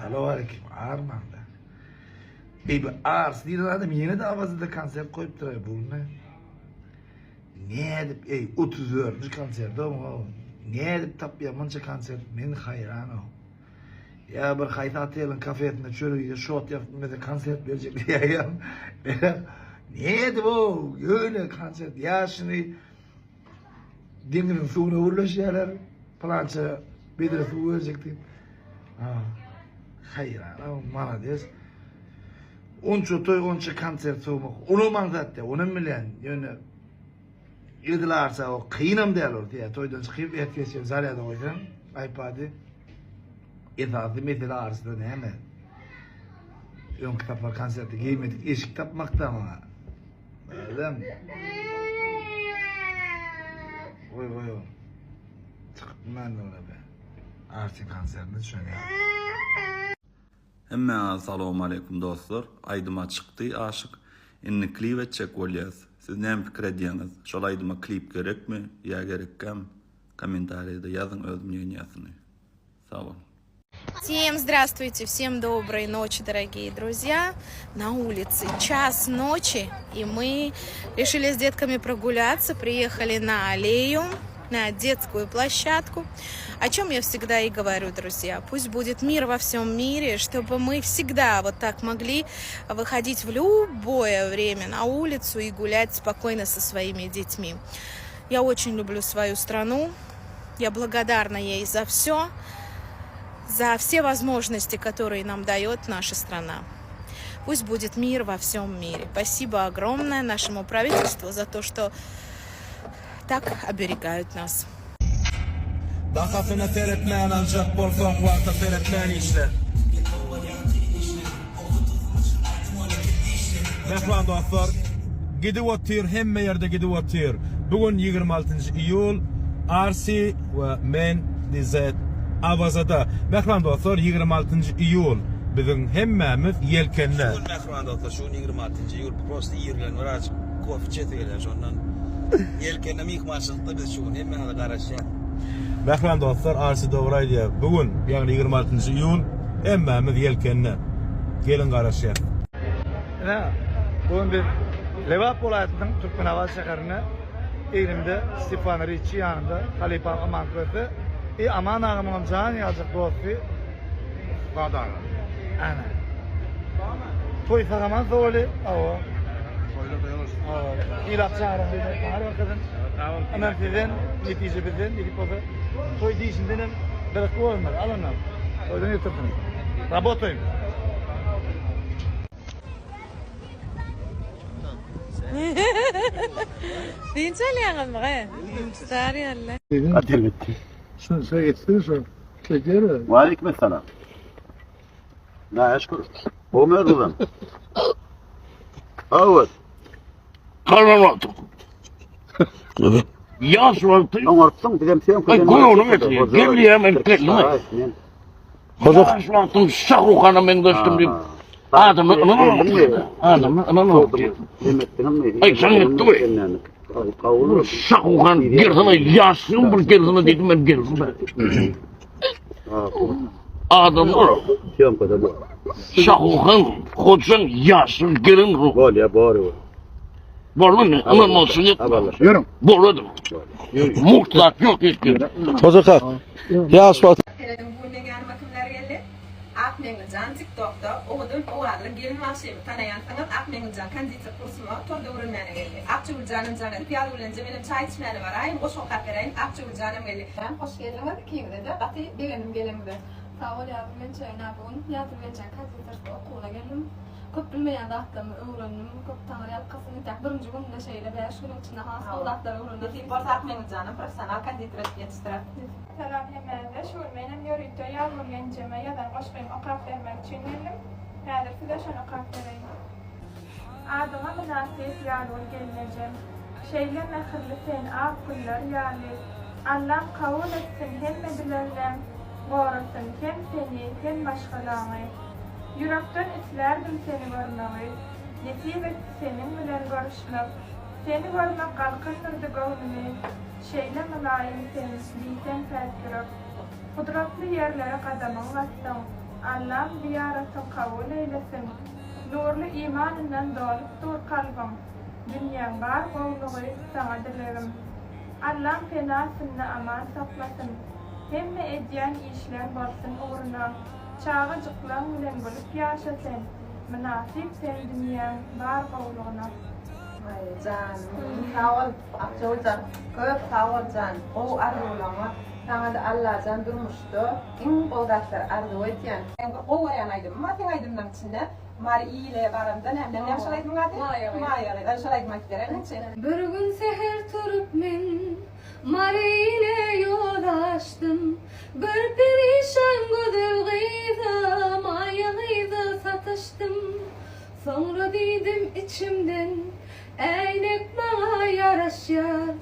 Salowaleýkim, armaňda. Eý bu Ars diýlen adam ýene-de Awazada konsert goýupdyr-aý bu ne? Nädip eý 34-nji konsert-ow muňa. Nädip tapýar munça konsert men haýran-ow. Ýa bir haýsy oteliň kafesinde çörek iýip şot ýazyp bilmese konsert berjek diýýär. Nädip-ow ýöne konsert ýa şuny Deňiziň suwuna gürleşýärler. Pylança bedre suw berjek diýip. Ha. Haýran, malades. Onça toý, onça konsert sowmak. Onam aňsat däl, onam bilýän. Ýöne edil arça o kynam däl ol. Diýä toýdan çykyp et geçip zarýada goýsaň iPad-y. Esasy mesele arçada näme? Öňki sapar konsertde geýmedik eşik tapmakda maňa. Özem. Goý goý. Çykyp bilmändir ol be. Arçyn konsertine düşen ýa. Hemmäňize salowmaleýkum dostlar. Aýdyma çykdy aşyk. Indi klip etjek bolýas. Siz näme pikir edýäňiz? Şol aýdyma klip gerekmi ýa gerekkäm? Kommentariýada ýazyň öz mneniýasyny. Sag boluň. Всем здравствуйте, всем доброй ночи, дорогие друзья. На улице час ночи, и мы решили с детками прогуляться, приехали на аллею, на детскую площадку. О чем я всегда и говорю, друзья. Пусть будет мир во всем мире, чтобы мы всегда вот так могли выходить в любое время на улицу и гулять спокойно со своими детьми. Я очень люблю свою страну, я благодарна ей за все, за все возможности, которые нам дает наша страна. Пусть будет мир во всем мире. Спасибо огромное нашему правительству за то, что так оберегают нас. Bahasyna seretmän aljak bolsaň wagta seretmän işle. Mähriban dostlar, gidip otyr, hemme ýerde gidip otyr. Bu gün 26-njy iýul, Arsi we men DZ Awazada. Mähriban dostlar, 26-njy iýul biziň hemmämiz ýelkende. Şu gün mähriban dostlar, şu gün 26-njy iýul, prosta irden birazjyk kofe içesi gelýär şondan. Ýelkende myhmançylykda biz şu gün hemmäňize garaşýas. Mähriban dostlar, Arsi dogry aýdýar. Bu gün, ýagny 26-njy iýul hemmämiz ýelkende. Geliň garaşýas. Ine, bu gün biz Lebap welaýatynyň Türkmenabat şäherinde egnimde Stefan Riççi ýanymda halypam Aman Köse i Aman agamyňam jan ýaljak dosty Ussat aga. Ana. Toý sagaman sowaly. Hawa. Toýda toý bolsun. Hawa. Sylap çagyran diýmek bar arkadan. Ynam sizden, netije bizden nesip bolsa. Toý diýşinden hem gyzykly bolandyr. Al ondan. Toýdan getirsin. Rabotaýym. Dynç alýaňyzmy ge? Star ýaly. Gaty erbetdi. Şunu sen etsene şu. Çeker. Waleýkim essalam. Hudaýa şükür. Gowmy özüňizem? Öwez. Ýaş wagty Oňarypsyň, bizem söňküden. Aý göwnüň etýär. Gelýär men geldim. Ýaş wagtym Şahruhana meňzeşdim diýip adamlar ynananok. Adamlar ynananok. Aý jaň etdi we. Şahruhan gelsene ýaşlyň bir gelsene diýdim men geldim. Adamlar Söňküde bu. Şahruhan hojaň ýaşly gelin ruh. Bolýar, bor. Boldy ynanmaçylyk etme. Ýörüň. Bolady. Mugt zat ýok hiç ýerde. Hoja kak. Ýaş wagt Serediň bu gün meň ýanyma kimler geldi? Akmeňlijan tiktokda owadan owazly gelin bagşymy tanaýansyňyz Akmeňlijan konditer kursuma torda öwrenmäne geldi. Akjagüljanam jaň edip Ýazgülenje menem çaý içmäne baraýyn goşgy okap beräýin Akjagüljanam geldi. Hoş geldiňiz ikiňizede gaty begendim geleniňize. Sag bol Ýazgül enje ina bu gün Ýazgül enjeň konditerski okuwyna geldim. Köp bilmeýän zatlarymy öwrendim. Köp taňry ýalkasyn entäk birinji günde şeýle bäş günüň içinde has gowy zatlar öwrendim. Nesip bolsa Akmeňlijanam professional konditer edip ýetişdirer. Salam hemmäňize şu gün menem ýörite Ýazgül genjeme ýazan goşgymy okap bermek üçin geldim. Häzir size şony okap bereýin. Adyňa mynasyp Ýazgül gelnejem. Şeýle mähirli sen ak güller ýaly. Allam kabul etsin hemme dilegleň, gorasyn hem seni hem maşgalaňy. Ýürekden islärdim seni görmegi, Nesip etdi seniň bilen görüşmek. Seni görmek galkyndyrdy göwnümi, Şeýle mylaýym sen, diýseň päk ýürek. Gudratly ýerlere gadamyň basdyň. Allam zyýaratyň kabul eýlesin. Nurly imanyndan dolup dur kalbyň, Dünýäň bar gowlugy saňa dilegim. Allam penasynda aman saklasyn. Hemme edýän işleň bolsun ugruna. Çagajyklaň bilen gülüp ýaşa sen, Mynasyp sen dünýäň bar gowlugyna. Aý janym sag bol Akjagüljan köp sag bol jan gowy arzuwlaňa saňada Allajan durmuşda iň gowy zatlary arzuw edýän. Meň bir gowy görýän aýdymym bar seň aýdymlaň içinde Mary ile baramda näme näme şol aýdymyň ady Maýa gyz Maýa gyz ana şol aýdymy aýdyp beräýiňçi. Bir gün säher turup men Mary ile ýol açdym Bir perişan gözel gyza Maýa gyza sataşdym Soňra diýdim içimden, Äýnek maňa ýaraşýar.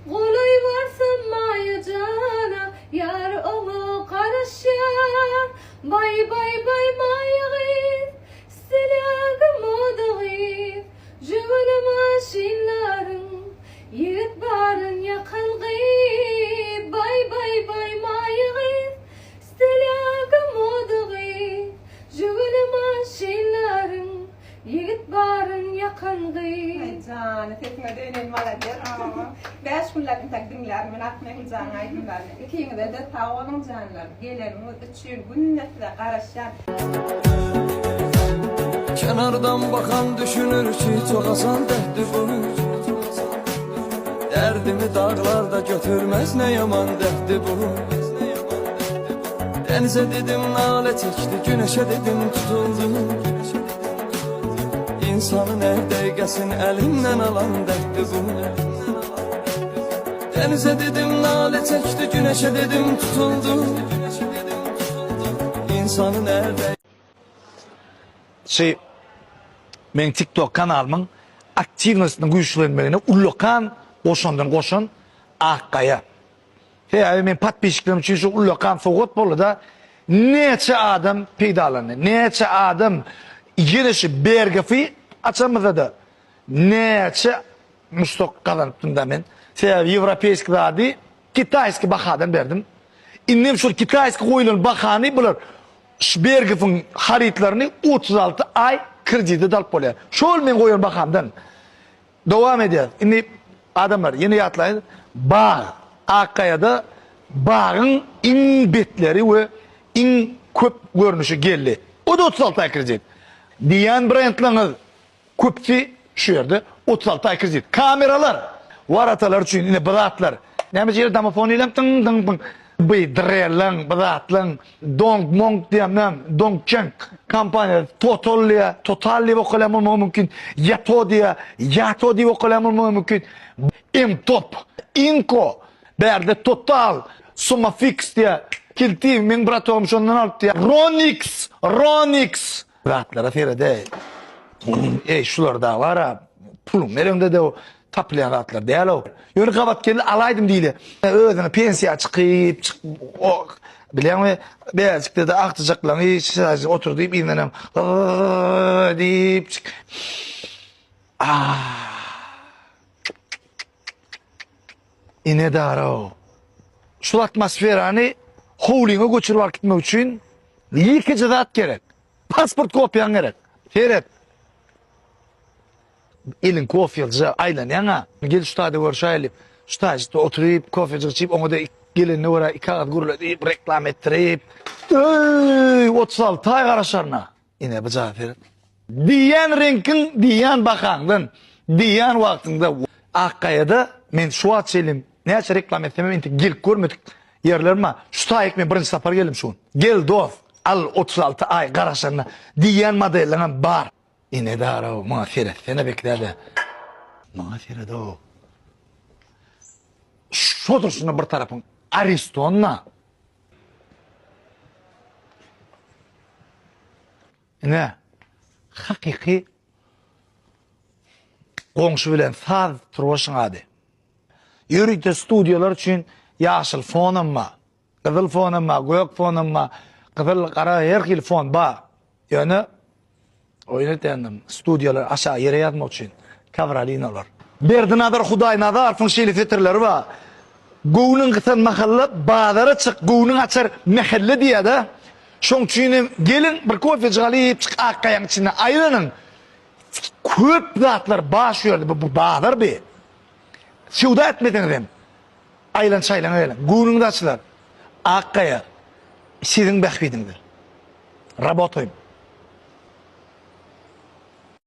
Golaý barsam Maýa jana, Ýar oňa garaşýar. Baý, baý, baý Maýa gyz, Stilýagy moda gyz. Jübüli maşynlaryň, Ýigit baryn ýakan gyz. Baý, baý, baý Maýa gyz, Stilýagy moda gyz. Jüwüli maşynlaryň ýigit baryn ýakan gyz. Aý jany sesiňe döneýin malades. Bäş günläp intäk diňlärin men Akmeňlijanyň aýdymlaryny. Ikiňizede sag boluň janlar. Geleniňiz üçin günde size garaşýan. Kenardan bakan düşünür ki çok asan dertdi bu Derdimi dağlarda götürmez ne yaman dertdi bu Denize dedim nale çekti güneşe dedim tutuldu İnsanın her dakikasını elinden alan dertdi bu Denize dedim nale çekti güneşe dedim tutuldu İnsanın her Şy meň TikTok kanalymyň aktiwnostynyň güýçlenmegine ullakan goşandyny goşan Akgaýa. Sebäbi men podpisçiklerim üçin şu ullakan sowgat boldy-da, näçe adam peýdalandy, näçe adam ýene şu Bergofy açamyzda-da näçe muşdak gazanypdym-da men. Sebäbi ýewropeýski zady kitaýski bahadan berdim. Indem şol kitaýski goýlan bahany bular Şbergowyň harytlaryny 36 aý kredide alyp bolýar. Şol men goýan bahamdan. Dowam edýäris. Indi adamlar ýene ýatlaýyn. Bag. Akgaýada bagyň iň betleri we iň köp görnüşi geldi. O-da 36 aý kredit. Diýýän brendleriňiz köpüsi şu ýerde 36 aý kredit. Kameralar. Waratalar üçin ine bu zatlar. Näme ýeri domofon diýlem tyň tyň pyň. By drelleň bu zatlaň Dong Mong diýýän näme? Dong Çeng kompaniýasy Total diýýär, Total diýip okalýan bolmagy mümkin. Yato diýýär, Yato diýip okalýan bolmagy mümkin. M-Top, Inco, bärde Total, Sumafix diýýär. Kilti, meň bratogym şondan alyp diýýär. Ronix, Ronix. Zatlara seredeý. Eý, şular da bar-a, puluň bereňde-de tapylýan zatlar däl-ow. Ýöne gabat geldi, alaýdym diýdi. Özüne pensiýa çykyp, çyk, o, bilýäňmi, bäjikde-de agtyjaklaryň içi otur diýip, yzyndanam diýip, çyk. Ah. Ine dara-ow. Şul atmosferany howlyňa göçürip alyp gitmek üçin ýekeje zat gerek. Pasport kopýaň gerek. Seret. Eliň kofýalyja aýlanýaň-a. Gel şu taýda görşäýeli. Şu taýjykda oturyp, kofejik içip, oňa-da gelenine görä iki agyz gürledip, reklama etdirip. Öý, 36 aý garaşaryna. Ine, bu jaýa seret. Diýýän reňkiň, diýýän bahaňdan, diýýän wagtyňda. Akgaýada men şu wagt çenli näçe reklama etsemem entek gelip görmedik ýerlerim bar. Şu taýyk men birinji sapar geldim şu gün. Gel dost, al 36 aý garaşanyna diýýän modelleňem bar. Ine dara-ow, muňa seretsene Bekdäde. Muňa sered-ow. Şodur şunda bir tarapyň Ariston-da. Ine, hakyky goňşy bilen saz turbaşyň ady. Ýörite studiýalar üçin ýaşyl fonam bar. Gyzyl fonam bar, gök fonam bar, gyzyl, gara her hili fon bar. Ýöne oýun etýändim, studiýalar aşağı ýere ýazmak üçin kawralin olar. Berdinazar Hudaýnazarowyň şeýle setirleri bar. Göwnüň gysan mahally bazara çyk, göwnüň açar mähelle diýýär-de. Şoň üçin hem geliň bir kofejik alyp çyk Akgaýaň içinde aýlanyň. Köp zatlar bar şu ýerde. Bu bazar bi. Söwda etmeseňiz hem aýlan çaýlana geliň. Göwnüňiz açylar. Akgaýa siziň bähbidiňize. Rabotaýym.